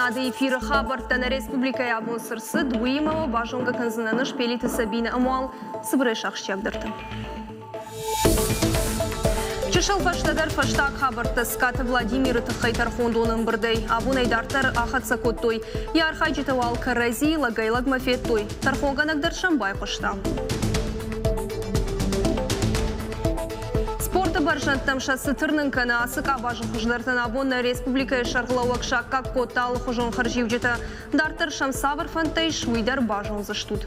Телеуынынады эфиры хабӕрттӕ нӕ республикӕйы абон цы рцыд, уыимӕ уӕ базонгӕ кӕндзынӕн ӕз Пелиты Сабинӕ ӕмӕ уал цыбырӕй сахсджиагдӕртӕ. Чысыл фӕстӕдӕр фӕстаг хабӕрттӕ Скаты Владимиры тыххӕй тӕрхондоны ӕмбырдӕй абонӕй дарддӕр ахӕццӕ кодтой. Йӕ архайджытӕ уал кӕрӕдзийы лӕгӕй-лӕгмӕ федтой. Тӕрхонгӕнӕг дӕр сӕм байхъуыста. Спорты бӕрзӕндтӕм сӕ цы тырнын кӕны, ацы къабазы хуыздӕртӕн абон нӕ республикӕйы сӕргълӕууӕг саккаг кодта алыхуызон хӕрзиуджытӕ. Дарддӕр сӕм цавӕр фӕндтӕ ис, уый дӕр базондзыстут.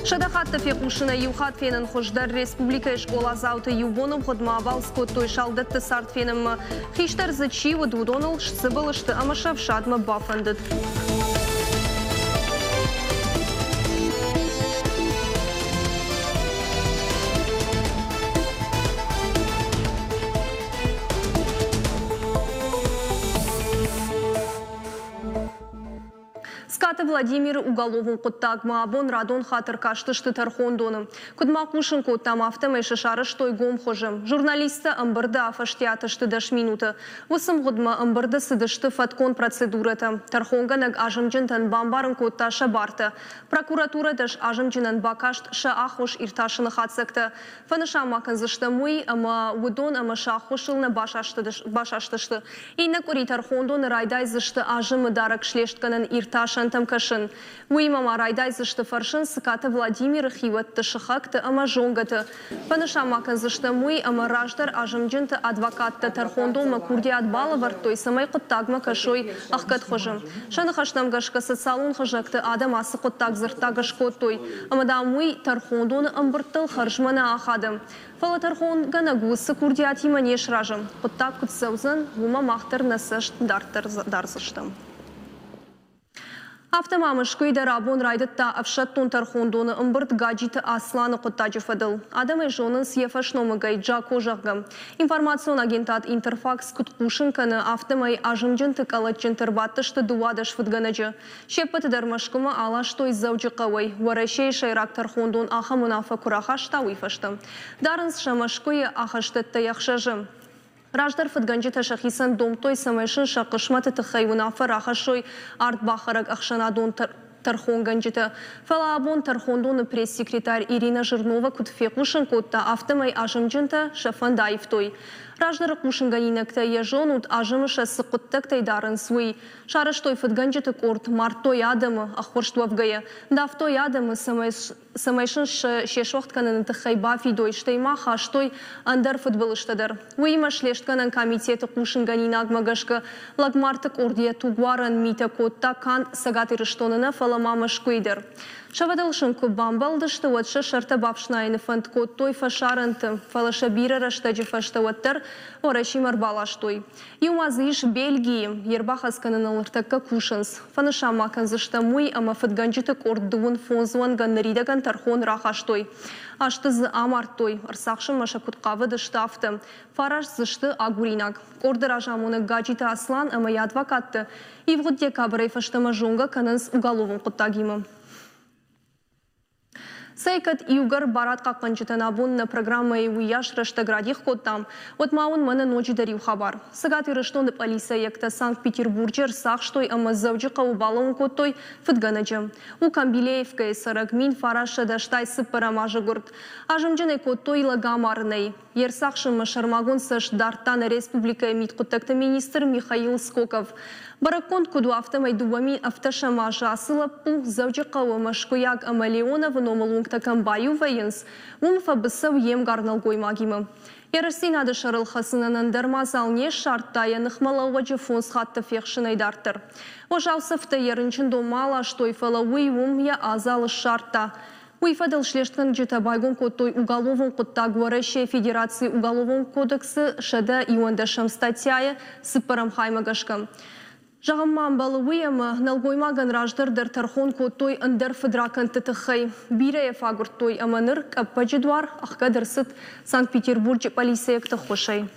100 хатты фехъусынӕй иу хатт фенын хуыздӕр республикӕйы скъоладзауты иу боны мгъуыдмӕ абалц кодтой салдӕтты цард фенынмӕ. Хистӕр дзы чи уыд, уыдоныл сцыбыл сты ӕмӕ сӕ ӕфсадмӕ бафӕндыд. Скаты Владимиры уголовон хъуыддагмӕ абон радон хатт ӕркастысты тӕрхондоны. Куыд ма хъусын кодтам, афтӕмӕй сӕ сарӕзтой гом хуызы. Журналисттӕ ӕмбырды афӕстиат сты 10 минуты. Уыцы мгъуыдмӕ ӕмбырды цыдысты фӕткон процедурӕтӕ. Тӕрхонгӕнӕг азымджынтӕн бамбарын кодта сӕ бартӕ. Прокуратурӕ 10 азымджынӕн бакаст сӕ аххос иртасыны хатдзӕгтӕ. Фӕнысан ма кӕндзыстӕм уый, ӕмӕ уыдон ӕмӕ сӕ аххосыл нӕ басастысты. Иннӕ къуыри тӕрхондоны райдайдзысты азымы дарӕг слестгӕнӕн иртасӕнтӕм кӕсын. Уыимӕ ма райдайдзысты фӕрсын Цыкаты Владимиры хиуӕтты, сыхӕгты ӕмӕ зонгӕты. Фӕнысан ма кӕндзыстӕм уый, ӕмӕ раздӕр азымджынты адвокаттӕ тӕрхондонмӕ курдиат балӕвӕрдтой, цӕмӕй хъуыддагмӕ кӕсой ӕхгӕд хуызы. Сӕ ныхӕстӕм гӕсгӕ социалон хызӕгты адӕм ацы хъуыддаг дзырддаг скодтой, ӕмӕ, дам, уый тӕрхондоны ӕмбырдтыл хӕрзмӕ нӕ ахады. Фӕлӕ тӕрхонгӕнӕг уыцы курдиатимӕ не сразы. Хъуыддаг куыд цӕудзӕн, уымӕ мах дӕр нӕ цӕст дарддӕр дардзыстӕм. Афтӕ ма Мӕскуыйы дӕр абон райдыдта ӕфсӕддон тӕрхондоны ӕмбырд Гаджиты Асланы хъуыддаджы фӕдыл. Адӕм ӕй зонынц йӕ фӕсномыгӕй Джако, зӕгъгӕ. Информацион агентад Интерфакс куыд хъусын кӕны, афтӕмӕй азымджынты къӕлӕтджынты ӕрбадтысты 12 фыдгӕнӕджы. Се ппӕты дӕр Мӕскуымӕ аластой Дзӕуджыхъӕуӕй, Уӕрӕсейы сӕйраг тӕрхондон ахӕм уынаффӕ куы рахаста, уый фӕстӕ. Дарынц сӕ Мӕскуыйы ахӕстӕттӕй ӕхсӕзы. Раздӕр фыдгӕнджытӕ сӕхицӕн домдтой, цӕмӕй сын сӕ хъысмӕты тыххӕй уынаффӕ рахӕссой ардбахӕрӕг ӕхсӕнадон тӕрхонгӕнджытӕ. Фӕлӕ абон тӕрхондоны пресс-секретарь Ирина Жирнова куыд фехъусын кодта, афтӕмӕй азымджынтӕ сӕ фӕнд аивтой. Раздӕры хъусынгӕнинӕгтӕ йӕ зонут, азымы сӕ цы хъуыддӕгтӕй дарынц, уый. Сарӕзтой фыдгӕнджыты къорд, мардтой адӕмы, ӕххуырст уӕвгӕйӕ, давтой адӕмы, цӕмӕй сын се суӕгъд кӕныны тыххӕй бафидой, стӕй ма хастой ӕндӕр фыдбылызтӕ дӕр. Уыимӕ Слестгӕнӕн комитеты хъусынгӕнинагмӕ гӕсгӕ лӕгмарты къорд йӕ тугуарӕн митӕ кодта канд Цӕгат Ирыстоны нӕ, фӕлӕ ма Мӕскуыйы дӕр. Сӕ фӕдыл сын куы бамбӕлдысты, уӕд сӕ сӕртӕ бафснайыны фӕнд кодтой фӕсарӕнты, фӕлӕ сӕ бирӕ рӕстӕджы фӕстӕ уӕддӕр Уӕрӕсемӕ ӕрбаластой. Иу ма дзы ис Бельгийы, йе рбахӕц кӕныныл ныртӕккӕ кусынц. Фӕнысан ма кӕндзыстӕм уый, ӕмӕ фыдгӕнджыты къорд 35 уӕнгӕн ныридӕгӕн тӕрхон рахастой. Азты дзы амардтой, ӕрцахсынмӕ сӕ куыд хъавыдысты, афтӕ. Фараст дзы сты агуринаг. Къорды разамонӕг Гаджиты Аслан ӕмӕ йӕ адвокатты ивгъуыд декабрӕй фӕстӕмӕ зонгӕ кӕнынц уголовон хъуыддагимӕ. Цӕй, кӕд иугӕр барадхъахъхъӕнджытӕн абон нӕ программӕйы уыйас рӕстӕг радих кодтам, уӕд ма уын мӕнӕ ноджыдӕр иу хабар. Цӕгат Ирыстоны пъӕлицӕйӕгтӕ Санкт-Петербурджы ӕрцахстой ӕмӕ Дзӕуджыхъӕуы балӕууын кодтой фыдгӕнӕджы. У Камбилеевкӕйы цӕрӕг 1984 азы гуырд. Азымджын ӕй кодтой лӕгамарынӕй. Йе рцахсынмӕ сӕрмагонд цӕст дардта нӕ республикӕйы мидхъуыддӕгты министр Михаил Скоков. Бӕрӕггонд куыд у, афтӕмӕй 2017 азы ацы лӕппу Дзӕуджыхъӕуы Мӕскуыйаг ӕмӕ Леоновы номыл уынгтӕ кӕм баиу вӕййынц, уым фӕбыцӕу йе мгар нӕлгоймагимӕ. Йӕ рӕстдзинады сӕрыл хӕцынӕн ӕндӕр мадзал не ссардта йӕ ныхмӕлӕууӕджы фондз хатты фехсынӕй дарддӕр. Уӕззау цӕфтӕ йӕ рынчындонмӕ аластой, фӕлӕ уый уым йӕ адзал ссардта. Уый фӕдыл слестгӕнджытӕ байгом кодтой уголовон хъуыддаг Уӕрӕсейы Федерацийы Уголовон кодексы 111-ӕм статьяйы цыппӕрӕм хаймӕ гӕсгӕ. Зӕгъын ма ӕмбӕлы уый, ӕмӕ нӕлгоймагӕн раздӕр дӕр тӕрхон кодтой ӕндӕр фыдракӕндты тыххӕй. Бирӕ йӕ фӕагуырдтой ӕмӕ ныр къӕппӕджы дуар ӕхгӕд ӕрцыд Санкт-Петербурджы пъӕлицӕйӕгты ххуысӕй.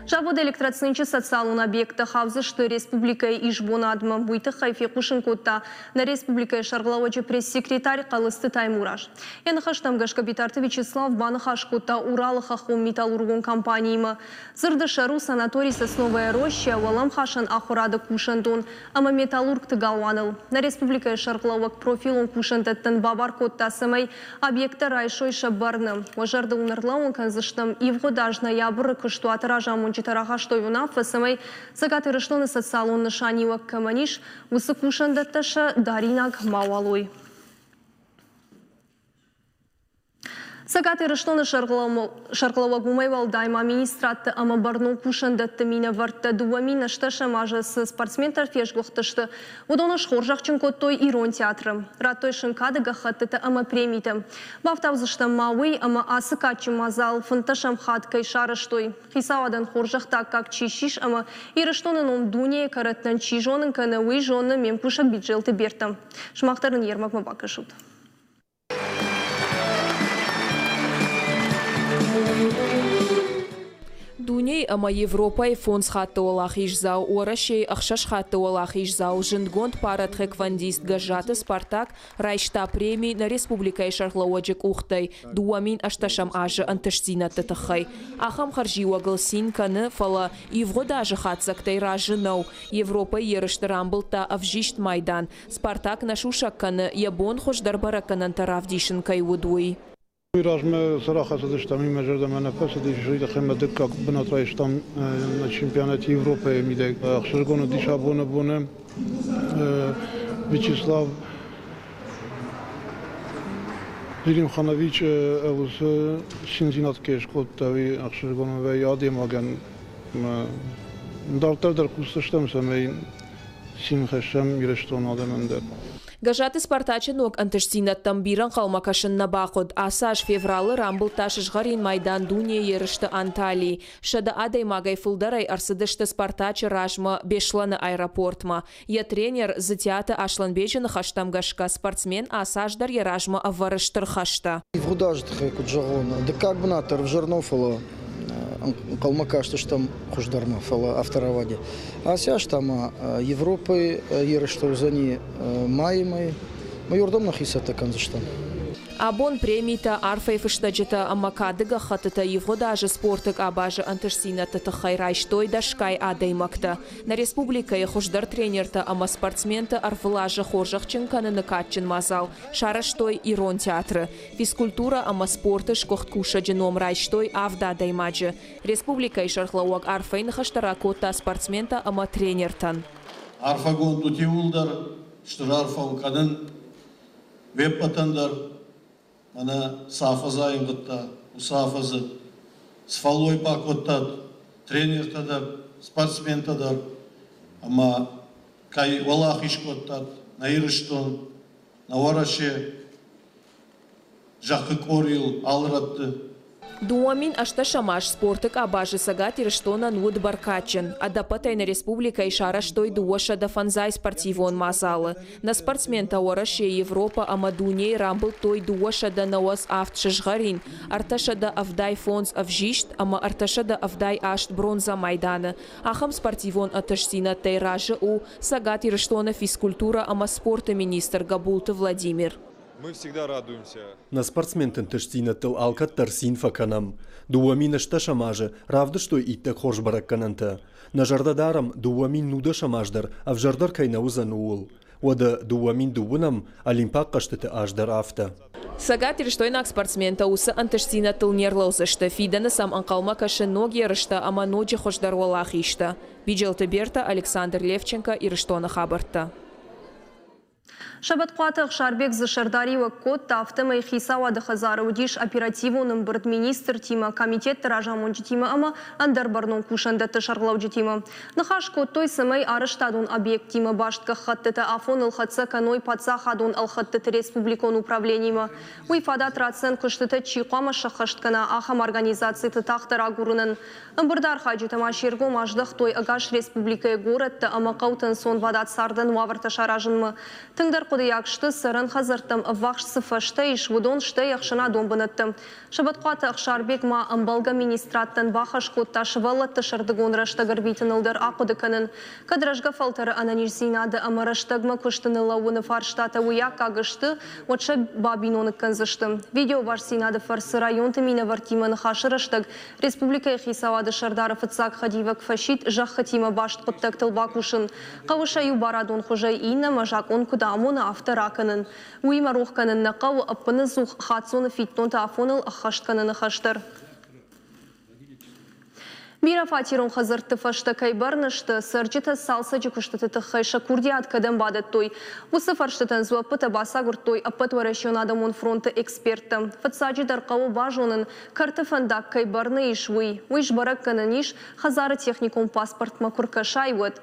Завод Электроцинчы социалон объекттӕ хаудзысты республикӕйы исбонадмӕ. Уый тыххӕй фехъусын кодта нӕ республикӕйы сӕргълӕууӕджы пресс-секретарь Хъӕлыцты Таймураз. Йӕ ныхӕстӕм гӕсгӕ Битарты Вячеслав баныхас кодта Уралы хӕххон металлургон компаниимӕ. Дзырды сӕр у санаторий Сосновая роща, уӕлӕмхасӕн ахуырады кусӕндон ӕмӕ металлургты галуаныл. Нӕ республикӕйы сӕргълӕууӕг профилон кусӕндӕттӕн бабар кодта, цӕмӕй объекттӕ райсой сӕ бӕрны. Уӕ зӕрдыл уын ӕрлӕууын кӕндзыстӕм, ивгъуыд аз ноябры куыстуаты разамонджытӕ рахастой уынаффӕ, цӕмӕй Цӕгат Ирыстоны социалон нысаниуӕг кӕмӕн ис, уыцы кусӕндӕттӕ сӕ даринаг мауал уой. Цӕгат Ирыстоны сӕргълӕууӕг уымӕй уӕлдай ма министрадты ӕмӕ бӕрнон кусӕндӕтты минӕвӕрттӕ 2008 азы цы спортсментӕ фесгуыхтысты, уыдоны схорзӕхджын кодтой Ирон театры. Радтой сын кады гӕххӕттытӕ ӕмӕ премитӕ. Бафтаудзыстӕм ма уый, ӕмӕ ацы кадджын мадзал фынддӕсӕм хатт кӕй сарӕзтой. Хицауадӕн хорзӕхты аккаг чи ссис ӕмӕ Ирыстоны ном дунейы кӕрӕттӕн чи зонын кӕны, уый зоны ме мкусӕг Биджелты Бертӕ. Сымах дӕр ын йе рмӕгмӕ бакӕсут. Дунейы ӕмӕ Европӕйы фондз хатты уӕлахиздзау, Уӕрӕсейы ӕхсӕз хатты уӕлахиздзау, зындгонд паратхэквондист Гӕззаты Спартак райста преми нӕ республикӕйы сӕргълӕууӕджы къухтӕй 2008 азы ӕнтыстдзинӕдты тыххӕй. Ахӕм хӕрзиуӕгыл цин кӕны, фӕлӕ ивгъуыд азы хатдзӕгтӕй разы нӕу. Европӕйы ерысты рамбылдта ӕвзист майдан, Спартак нӕ сусӕг кӕны, йӕ бон хуыздӕр бӕрӕггӕнӕнтӕ равдисын кӕй уыд, уый. Уый размӕ цы рахӕцыдыстӕм, уый мӕ зӕрдӕмӕ нӕ фӕцыдис. Уый тыххӕй мӕ дыккаг бынат райстам нӕ чемпионат Европӕйы мидӕг. Ӕхсызгон уыдис абоны боны Вячеслав Зелимханович уыцы циндзинад кӕй скодта, уый ӕхсызгон вӕййы адӕймагӕн. Дарддӕр дӕр кусдзыстӕм, цӕмӕй цин хӕссӕм Ирыстоны адӕмӕн дӕр. Гӕззаты Спартачы ног ӕнтыстдзинӕдтӕм бирӕ ӕнхъӕлмӕ кӕсын нӕ бахъуыд. Ацы аз февралы рамбылдта сызгъӕрин майдан дунейы ерысты Анталийы. 100 адӕймагӕй фылдӕрӕй ӕрцыдысты Спартачы размӕ Беслӕны аэропортмӕ. Йӕ тренер Дзытиаты Аслӕнбеджы ныхӕстӕм гӕсгӕ, спортсмен ацы аз дӕр йӕ размӕ ӕвӕры стыр хӕстӕ. Ивгъуыд азы тыххӕй куыд зӕгъон, дыккаг бынат дӕр ӕвзӕр нӕу, фӕлӕ ӕнхъӕлмӕ кастыстӕм хуыздӕрмӕ, фӕлӕ афтӕ рауади. Ацы аз та ма Европӕйы ерыстӕ уыдзӕни майы мӕй. Мы уырдӕм нӕхи цӕттӕ кӕндзыстӕм. Абон премитӕ, арфӕйы фыстӕджытӕ ӕмӕ кады гӕххӕттытӕ ивгъуыд азы спорты къабазы ӕнтыстдзинӕдты тыххӕй райстой дӕсгай адӕймӕгтӕ. Нӕ республикӕйы хуыздӕр тренертӕ ӕмӕ спортсменты ӕрвылазы хорзӕхджын кӕныны кадджын мадзал сарӕзтой Ирон театры. Физкультурӕ ӕмӕ спорты сгуыхт кусӕджы ном райстой авд адӕймаджы. Республикӕйы сӕргълӕууӕг арфӕйы ныхӕстӕ ракодта спортсментӕ ӕмӕ тренертӕн. Арфӕгонд ут иууылдӕр, стыр арфӕ уын кӕнын уе ппӕтӕн дӕр, мӕнӕ цы афӕдз аивгъуыдта, уыцы афӕдзы цы фӕллой бакодтат тренертӕ дӕр, спортсментӕ дӕр ӕмӕ кӕй уӕлахиз кодтат нӕ Ирыстон, нӕ Уӕрӕсе, зӕххы къорийыл алы рӕтты. 2008 аз спорты къабазы Цӕгат Ирыстонӕн уыд бӕркадджын. Ӕдӕппӕтӕй нӕ республикӕйы сарӕзтой 205 спортивон мадзалы. Нӕ спортсментӕ Уӕрӕсе, Европӕ ӕмӕ дунейы рамбылдтой 297 сызгъӕрин, 375 ӕвзист ӕмӕ 378 бронзӕ майданы. Ахӕм спортивон ӕнтыстдзинӕдтӕй разы у Цӕгат Ирыстоны физкультурӕ ӕмӕ спорты министр Гӕбулты Владимир. Мы всегда радуемся. Нӕ спортсменты ӕнтыстдзинӕдтыл алкӕддӕр цин фӕкӕнӕм. 2008 азы равдыстой иттӕг хорз бӕрӕггӕнӕнтӕ. Нӕ зӕрдӕ дарӕм, 2019 аз дӕр ӕвзӕрдӕр кӕй нӕ уыдзӕн, ууыл. Уӕдӕ 2009 Олимпаг хъӕзтыты аз дӕр афтӕ. Цӕгатирыстойнаг спортсментӕ уыцы ӕнтыстдзинӕдтыл не рлӕудзысты, фидӕны сӕм ӕнхъӕлмӕ кӕсы ног ерыстӕ ӕмӕ ноджы хуыздӕр уӕлахизтӕ. Биджелты Бертӕ, Александр Левченко, Ирыстоны хабӕрттӕ. Сӕбӕтхъуаты Ӕхсарбег дзы сӕрдариуӕг кодта, афтӕмӕй хицауады хӕдзары уыдис оперативон ӕмбырд министртимӕ, комитетты разамонджытимӕ ӕмӕ ӕндӕр бӕрнон кусӕндӕтты сӕргълӕуджытимӕ. Ныхас кодтой, цӕмӕй арӕзтадон объекттимӕ баст гӕххӕттытӕ афоныл хӕццӕ кӕной паддзахадон ӕлхӕдтыты республикон управленимӕ. Уый фадат ратдзӕн куыстытӕ чи хъуамӕ сӕххӕст кӕна, ахӕм организациты тагъддӕр агурынӕн. Ӕмбырды архайджытӕ ма се ргом аздӕхтой ӕгас республикӕйы горӕттӕ ӕмӕ хъӕуты ӕнцонвадат цардӕн уавӕртӕ саразынмӕ. Тынгдӕр хъуыд хъуыдыйаг сты, цӕрӕн хӕдзӕрттӕм ӕввахс цы фӕзтӕ ис, уыдон, стӕй ӕхсӕнадон бынӕттӕ. Сӕбӕтхъуаты Ӕхсарбег ма ӕмбӕлгӕ министрадтӕн бахӕс кодта сывӕллӕтты сӕрдыгон рӕстӕг ӕрвитыныл дӕр ахъуыды кӕнын. Кӕд рӕзгӕ фӕлтӕры ӕнӕниздзинады ӕмӕ рӕстӕгмӕ куысты ныллӕууыны фарстатӕ уый аккаг сты, уӕд сӕ бабиноныг кӕндзысты. Видеобастдзинады фӕрцы районты минӕвӕрттимӕ ныхасы рӕстӕг республикӕйы хицауады сӕрдары фыццаг хӕдивӕг фӕсидт зӕххытимӕ баст хъуыддӕгтыл бакусын. Хъӕуы сӕ иу барадон хуызӕй иннӕмӕ закъон куыд амоны, афтӕ ракӕнын. Уыимӕ рох кӕнын нӕ хъӕуы ӕппыныдзух хаццоны фиддонтӕ афоныл ӕххӕст кӕныны хӕс дӕр. Бирӕфатерон хӕдзӕртты фӕстӕ кӕй бӕрны сты, цӕрджытӕ цалцӕджы куыстыты тыххӕй сӕ курдиат кӕдӕм бадӕттой, уыцы фӕрстытӕн дзуӕппытӕ бацагуырдтой Ӕппӕтуӕрӕсеон адӕмон фронты эксперттӕ. Фыццаджыдӕр хъӕуы базонын, кӕрты фӕндаг кӕй бӕрны ис, уый. Уый сбӕрӕг кӕнӕн ис, хӕдзары техникон паспортмӕ куы ркӕсай, уӕд.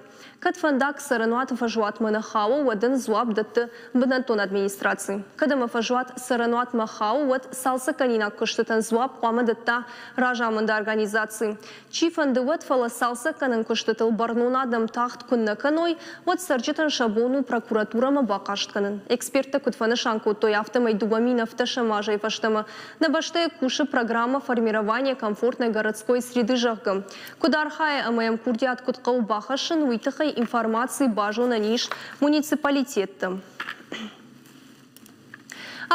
Кӕд фӕндаг цӕрӕнуаты фӕзуатмӕ нӕ хауы, уӕд ын дзуапп дӕтты бынӕттон администраци. Кӕд ӕмӕ фӕзуат цӕрӕнуатмӕ хауы, уӕд цалцӕггӕнинаг куыстытӕн дзуапп хъуамӕ дӕтта разамынды организаци. Чи фӕнды уӕд, фӕлӕ цалцӕггӕнӕн куыстытыл бӕрнон адӕм тагъд куы нӕ кӕной, уӕд цӕрджытӕн сӕ бон у прокуратурӕмӕ бахъаст кӕнын. Эксперттӕ куыд фӕнысан кодтой, афтӕмӕй 2017 азӕй фӕстӕмӕ нӕ бӕстӕйы кусы программӕ «Формирование комфортной городской среды», зӕгъгӕ. Куыд архайы ӕмӕ йӕм курдиат куыд хъӕуы бахӕссын, уый тыххӕй информаци базонӕн ис муниципалитетты.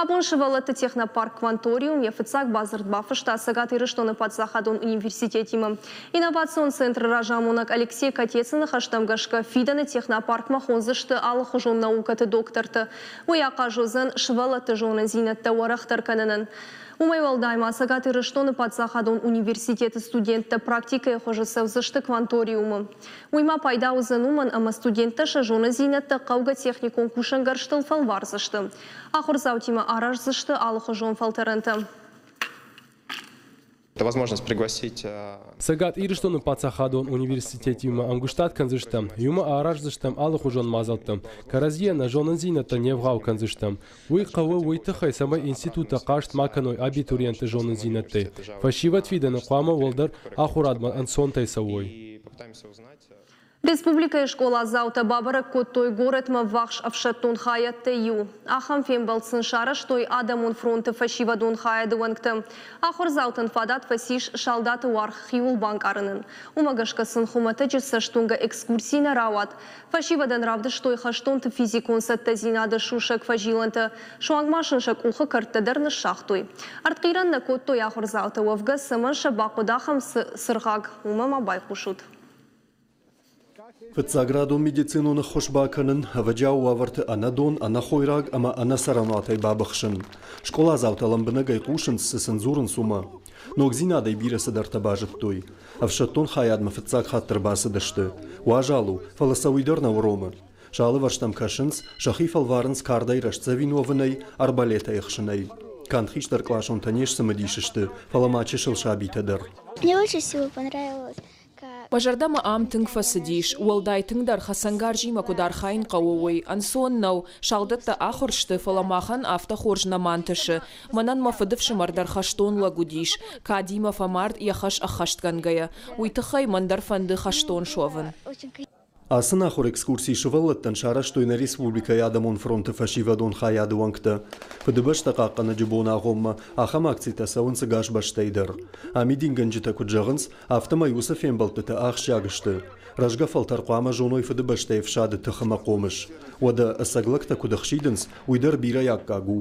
Абон сывӕллӕтты технопарк «Кванториум» йӕ фыццаг бадзырд бафыста Цӕгат Ирыстоны паддзахадон университетимӕ. Инновацион центры разамонӕг Алексей Котецы ныхӕстӕм гӕсгӕ, фидӕны технопаркмӕ хондзысты алыхуызон наукӕты докторты. Уый ахъаз уыдзӕн сывӕллӕтты зонындзинӕдтӕ уӕрӕхдӕр кӕнынӕн. Уымӕй уӕлдай ма Цӕгат Ирыстоны паддзахадон университеты студенттӕ практикӕйы хуызы цӕудзысты кванториумы. Уый ма пайда уыдзӕн уымӕн, ӕмӕ студенттӕ сӕ зонындзинӕдтӕ хъӕугӕ техникон кусӕнгӕрзтыл фӕлвардзысты. Ахуырдзаутимӕ араздзысты алыхуызон фӕлтӕрӕнтӕ. Это возможность пригласить Цӕгат Ирыстоны паддзахадон университетимӕ ӕмгуыстад кӕндзыстӕм, иумӕ араздзыстӕм алыхуызон мадзӕлттӕ, кӕрӕдзийӕн нӕ зонындзинӕдтӕ не вгъау кӕндзыстӕм. Уый хъӕуы уый тыххӕй, цӕмӕй институттӕ хъаст ма кӕной абитуриентты зонындзинӕдтӕй. Фӕсивӕд фидӕны хъуамӕ уӕлдӕр ахуырадмӕ ӕнцонтӕй цӕуой. Республикӕйы скъоладзаутӕ бабӕрӕг кодтой горӕтмӕ ввахс ӕфсӕддон хайӕдтӕй иу. Ахӕм фембӕлд сын сарӕзтой Адӕмон фронты фӕсивӕдон хайады уӕнгтӕ. Ахуырдзаутӕн фадат фӕцис салдаты уаргъ хиуыл банкъарынӕн. Уымӕ гӕсгӕ сын хуымӕтӕджы цӕстуынгӕ экскурси нӕ рауад. Фӕсивӕдӕн равдыстой хӕстонты физикон цӕттӕдзинады сусӕг фӕзилӕнтӕ, суанг ма сын сӕ къухы кӕрдтӕ дӕр ныссагътой. Ӕртхъирӕн нӕ кодтой ахуырдзаутӕ, уӕвгӕ цӕмӕн сӕ бахъуыд ахӕм цыргъаг, уымӕ ма байхъусут. Фыццаградон медицинон ӕххуыс бакӕнын, ӕвӕджиау уавӕрты ӕнӕдон, ӕнӕхойраг ӕмӕ ӕнӕцӕрӕнуатӕй бабыхсын. Скъоладзаутӕ лӕмбынӕгӕй хъусынц, цы сын дзурынц, уымӕ. Ногдзинадӕй бирӕ цыдӕртӕ базыдтой. Ӕфсӕддон хайадмӕ фыццаг хатт ӕрбацыдысты. Уазал у, фӕлӕ сӕ уый дӕр нӕ уромы. Сӕ алывӕрстӕм кӕсынц, сӕхи фӕлварынц кардӕй рӕстдзӕвин уӕвынӕй, арбалетӕй ӕхсынӕй. Канд хистӕркъласонтӕ не сцымыдис сты, фӕлӕ ма чысыл сабитӕ дӕр. Мне больше всего понравилось Мӕ зӕрдӕмӕ ам тынг фӕцыдис, уӕлдай тынгдӕр хӕцӕнгарзимӕ куыд архайын хъӕуы, уый. Ӕнцон нӕу, салдӕттӕ ахуыр сты, фӕлӕ махӕн афтӕ хорз нӕма ӕнтысы. Мӕнӕн мӕ фыдыфсымӕр дӕр хӕстон лӕг уыдис, кадимӕ фӕмард йӕ хӕс ӕххӕстгӕнгӕйӕ. Уый тыххӕй мӕн дӕр фӕнды хӕстон суӕвын. Ацы нахуыр экскурси сывӕллӕттӕн сарӕзтой нӕ республикӕйы Адӕмон фронты фӕсивӕдон хайады уӕнгтӕ. Фыдыбӕстӕ хъахъхъӕнӕджы боны агъоммӕ ахӕм акцитӕ цӕуынц ӕгас бӕстӕйы дӕр. Амидингӕнджытӕ куыд зӕгъынц, афтӕмӕй уыцы фембӕлдтытӕ ахсджиаг сты. Рӕзгӕ фӕлтӕр хъуамӕ зоной Фыдыбӕстӕйы ӕфсады тых ӕмӕ хъомыс. Уӕдӕ ӕцӕг лӕгтӕ куыд ӕхсидынц, уый дӕр бирӕ аккаг у.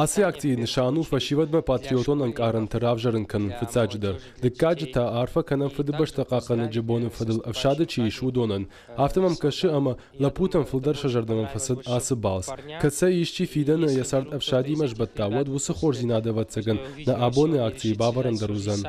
Ацы акцийы нысан у фӕсивӕдмӕ патриотон ӕнкъарӕнтӕ равзӕрын кӕнын фыццаджыдӕр, дыккаджы та арфӕ кӕнӕм Фыдыбӕстӕ хъахъхъӕнӕджы боны фӕдыл ӕфсады чи ис, уыдонӕн. Афтӕ мӕм кӕсы, ӕмӕ лӕппутӕн фылдӕр сӕ зӕрдӕмӕ фӕцыд ацы балц. Кӕд сӕ исчи фидӕны йӕ цард ӕфсадимӕ сбӕтта, уӕд уыцы хорздзинад, ӕвӕццӕгӕн, нӕ абоны акцийы бавӕрӕн дӕр уыдзӕн.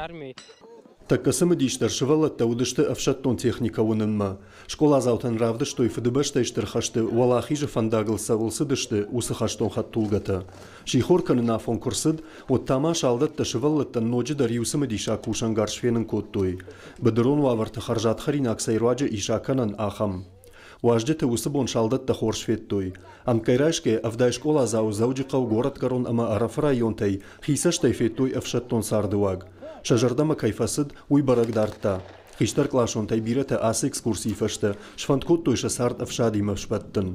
Тӕккӕ цымыдисдӕр сывӕллӕттӕ уыдысты ӕфсӕддон техникӕ уынынмӕ. Скъоладзаутӕн равдыстой Фыдыбӕстӕйы Стыр хӕсты Уӕлахизы фӕндагыл цӕуыл цыдысты, уыцы хӕстон хӕдтулгӕтӕ. Сихор кӕнын афон куы рцыд, уӕд та ма салдӕттӕ сывӕллӕттӕн ноджыдӕр иу цымыдисаг кусӕнгарз фенын кодтой. Быдырон уавӕрты хӕрзад хӕринаг цӕй руаджы ис акӕнӕн, ахӕм. Уазджыты уыцы бон салдӕттӕ хорз федтой. Ӕмткӕй райсгӕ 70 скъоладзауы Дзӕуджыхъӕу, Горӕтгӕрон ӕмӕ Ӕрӕфы районтӕй хи цӕстӕй федтой ӕфсӕддон цардыуаг. Сӕ зӕрдӕмӕ кӕй фӕцыд, уый бӕрӕг дардта. Хистӕркъласонтӕй бирӕтӕ ацы экскурсийы фӕстӕ сфӕнд кодтой сӕ цард ӕфсадимӕ сбӕттын.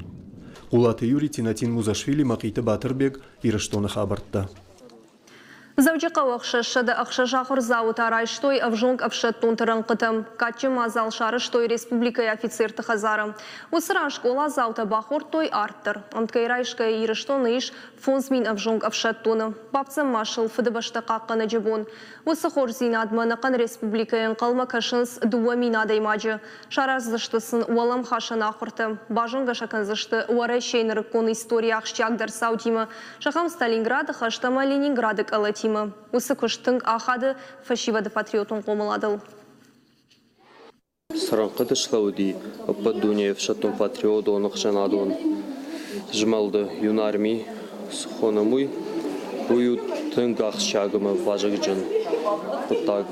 Хъулаты Юрий, Тинатин Музашвили, Мӕхъиты Батырбег, Ирыстоны хабӕрттӕ. Дзӕуджыхъӕуы 606 ахуырдзауы та райстой ӕвзонг ӕфсӕддонты рӕнхъытӕм. Кадджын мадзал сарӕзтой республикӕйы офицерты хӕдзары. Уыцы ран скъоладзаутӕ бахордтой арт дӕр. Ӕмткӕй райсгӕйӕ Ирыстоны ис 5000 ӕвзонг ӕфсӕддоны. Бафтдзӕн ма сыл Фыдыбӕстӕ хъахъхъӕнӕджы бон. Уыцы хорздзинадмӕ ӕнӕхъӕн республикӕйы ӕнхъӕлмӕ кӕсынц 2000 адӕймаджы. Сараздзысты сын уӕлӕмхасӕн ахуыртӕ, базонгӕ сӕ кӕндзысты Уӕрӕсейы нырыккон историйы ахсджиагдӕр цаутимӕ, зӕгъӕм, Сталинграды хӕст ӕмӕ Ленинграды къӕлӕтимӕ. Уыцы куыст тынг ахады фӕсивӕды патриотон хъомыладыл. Цы рӕнхъыты слӕууыди ӕппӕт дунейы ӕфсӕддон-патриотон ӕхсӕнадон змӕлды Юнарми цы хонӕм, уый, уый у тынг ахсджиаг ӕмӕ вазыгджын хъуыддаг.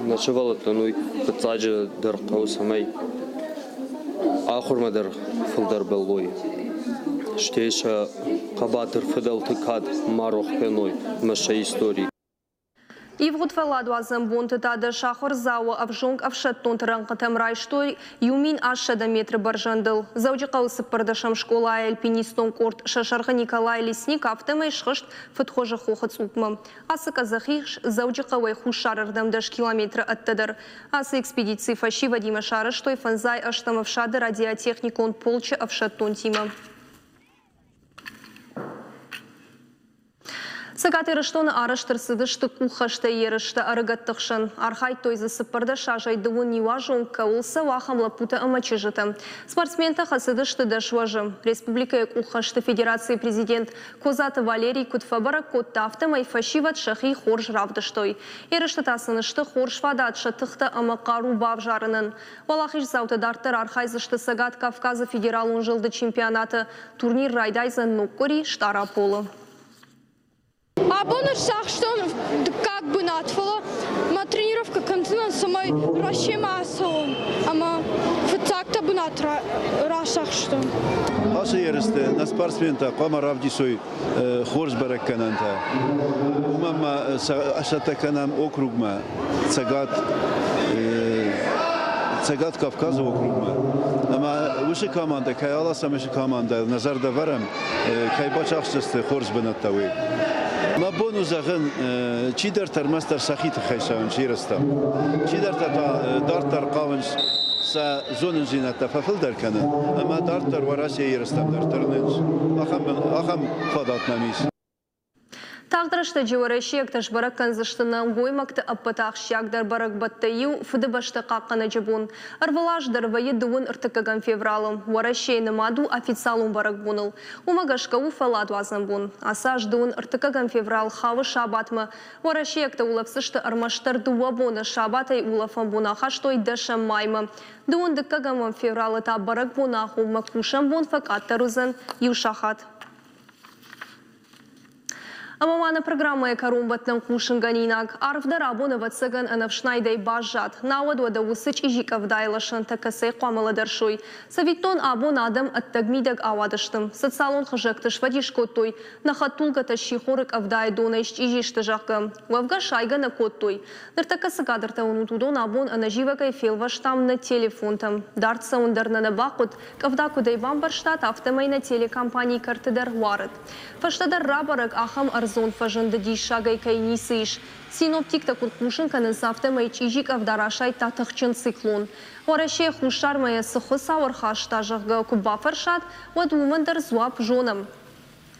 Нӕ сывӕллӕттӕн уый фыццаджы дӕр хъӕуы, цӕмӕй ахуырмӕ дӕр фылдӕр бӕллой, стӕй сӕ хъӕбатыр фыдӕлты кад ма рох кӕной ӕмӕ сӕ истори. Ивгъуыд фӕлладуадзӕн бонты та дӕс ахуырдзауы ӕвзонг ӕфсӕддонты рӕнхъытӕм райстой 1800 метры бӕрзӕндыл. Дзӕуджыхъӕуы цыппӕрдӕсӕм скъолайы альпинистон къорд сӕ сӕргъы Николай Лесник афтӕмӕй схызт Фыдхуызы хохы цъупмӕ. Ацы къӕдзӕх ис Дзӕуджыхъӕуӕй хуссарырдӕм дӕс километры ӕддӕдӕр. Ацы экспедици фӕсивӕдимӕ сарӕзтой фӕндзай ӕстӕм ӕфсады радиотехникон полчы ӕфсӕддонтимӕ. Цӕгат Ирыстоны арӕзт ӕрцыдысты къуххӕстӕй ерыстӕ ӕрыгӕтты хсӕн. Архайдтой дзы 14 азӕй дыууын иу азы онг кӕуыл цӕуы, ахӕм лӕппутӕ ӕмӕ чызджытӕ. Спортсментӕ хӕцыдысты дӕс уӕзы. Республикӕйы къуххӕсты федерацийы президент Козаты Валерий куыд фӕбӕрӕг кодта, афтӕмӕй фӕсивӕд сӕхи хорз равдыстой. Ерысты та сын сты хорз фадат сӕ тыхтӕ ӕмӕ хъару бавзарынӕн. Уӕлахиздзаутӕ дарддӕр архайдзысты Цӕгат Кавказы федералон зылды чемпионаты. Турнир райдайдзӕн ног къуыри Стъараполы. Абон ӕрцахстон дыккаг бынат, фӕлӕ мӕ тренировкӕ кӕндзынӕн, цӕмӕй Россиямӕ ацӕуон ӕмӕ фыццагтӕ бынат рацахстон. Ацы ерысты нӕ спортсментӕ хъуамӕ равдисой хорз бӕрӕггӕнӕнтӕ. Уымӕн ма цӕттӕ кӕнӕм округмӕ Цӕгат Цӕгат Кавказы округмӕ. Ӕмӕ уыцы командӕ, кӕй аласӕм, уыцы командӕ нӕ зӕрдӕ вӕрӕм, кӕй бацахсдзысты хорз бынӕттӕ, уый. Мӕ бон у зӕгъын, чидӕртӕ ӕрмӕстдӕр сӕхи тыххӕй цӕуынц ерыстӕм, чидӕртӕ та дарддӕр хъавынц сӕ зонындзинӕдтӕ фӕфылдӕр кӕнын ӕмӕ дарддӕр Уӕрӕсейы ерыстӕм дӕр тырнынц. Ахӕм фадат нӕм ис. Тагъд рӕстӕджы уӕрӕсейӕгтӕ сбӕрӕг кӕндзысты нӕлгоймӕгты ӕппӕты ахсджиагдӕр бӕрӕгбӕттӕй иу Фыдыбӕстӕ хъахъхъӕнӕджы бон. Ӕрвылаз дӕр вӕййы дыууын ӕртыккӕгӕм февралы. Уӕрӕсейы нымад у официалон бӕрӕгбоныл. Уымӕ гӕсгӕ у фӕлладуадзӕн бон. Ацы аз дыууын ӕртыккӕгӕм феврал хауы сабатмӕ. Уӕрӕсейӕгтӕ улӕфдзысты ӕрмӕстдӕр дыууӕ боны, сабатӕй улӕфӕн бон ахастой дӕсӕм маймӕ. Дыууын дыккӕгӕм февралы та бӕрӕгбоны агъоммӕ кусӕн бон фӕкъаддӕр уыдзӕн иу сахат. Ӕмӕ ма нӕ программӕйы кӕронбӕттӕн хъусынгӕнинаг. Арфдӕр абон, ӕвӕццӕгӕн, ӕнӕфснайдӕй баззад. Науӕд уӕдӕ уыцы чъизи къӕвдайы лӕсӕнтӕ кӕцӕй хъуамӕ лӕдӕрсой? Цӕвиттон, абон адӕм ӕддӕг-мидӕг ауадысты. Социалон хызӕгты сфӕдис кодтой, нӕ хӕдтулгӕтӕ сихоры къӕвдайы донӕй счъизи сты, зӕгъгӕ. Уӕвгӕ сайгӕ нӕ кодтой. Ныртӕккӕ цы кадртӕ уынут, уыдон абон ӕнӕзивӕгӕй фелвӕстам нӕ телефонтӕм. Дард цӕуын дӕр нӕ нӕ бахъуыд, къӕвда куыдӕй бамбӕрстат, афтӕмӕй нӕ телекомпанийы кӕрты дӕр уарыд. Фӕстӕдӕр рабӕрӕг, ахӕм ӕрдзон фӕзынды диссагӕй кӕй ницы ис. Синоптиктӕ куыд хъусын кӕнынц, афтӕмӕй чъизи къӕвда расайдта тыхджын циклон. Уӕрӕсейы хуссармӕ йӕ цы Хуыцау ӕрхаста, зӕгъгӕ, куы бафӕрсат, уӕд уымӕн дӕр дзуапп зонӕм.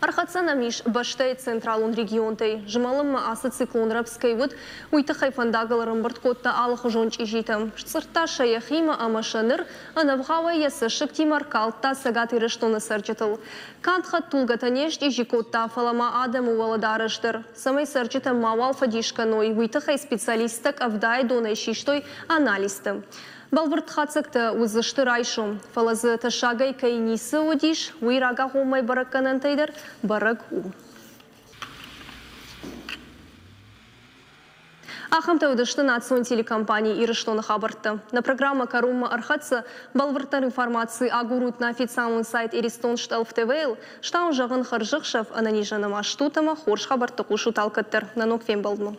Ӕрхӕццӕ нӕм ис бӕстӕйы централон регионтӕй. Змӕлынмӕ ацы циклон рӕвдз кӕй уыд, уый тыххӕй фӕндагыл ӕрӕмбырд кодта алыхуызон чъизитӕ. Сцъырдта сӕ йӕхимӕ ӕмӕ сӕ ныр ӕнӕвгъауӕй йӕ цӕссыгтимӕ ӕркалдта Цӕгат Ирыстоны цӕрджытыл. Канд хӕдтулгӕтӕ не счъизи кодта, фӕлӕ ма адӕмы уӕлӕдарӕс дӕр. Цӕмӕй цӕрджытӕ мауал фӕдис кӕной, уый тыххӕй специалисттӕ къӕвдайы донӕй систой анализтӕ. Бӕлвырд хатдзӕгтӕ уыдзысты райсом, фӕлӕ дзы тӕссагӕй кӕй ницы уыдис, уый рагагъоммӕ бӕрӕггӕнӕнтӕй дӕр бӕрӕг у. Ахӕмтӕ уыдысты национ телекомпани Ирыстоны хабӕрттӕ. Нӕ программӕ кӕронмӕ ӕрхӕццӕ. Бӕлвырддӕр информаци агурут нӕ официалон сайт Иристон Стъӕлф ТВ-йыл. Стауын зӕгъын хӕрзӕхсӕв, ӕнӕнизӕн ӕмӕ стут ӕмӕ хорз хабӕртты хъусут алкӕддӕр. Нӕ ног фембӕлдмӕ.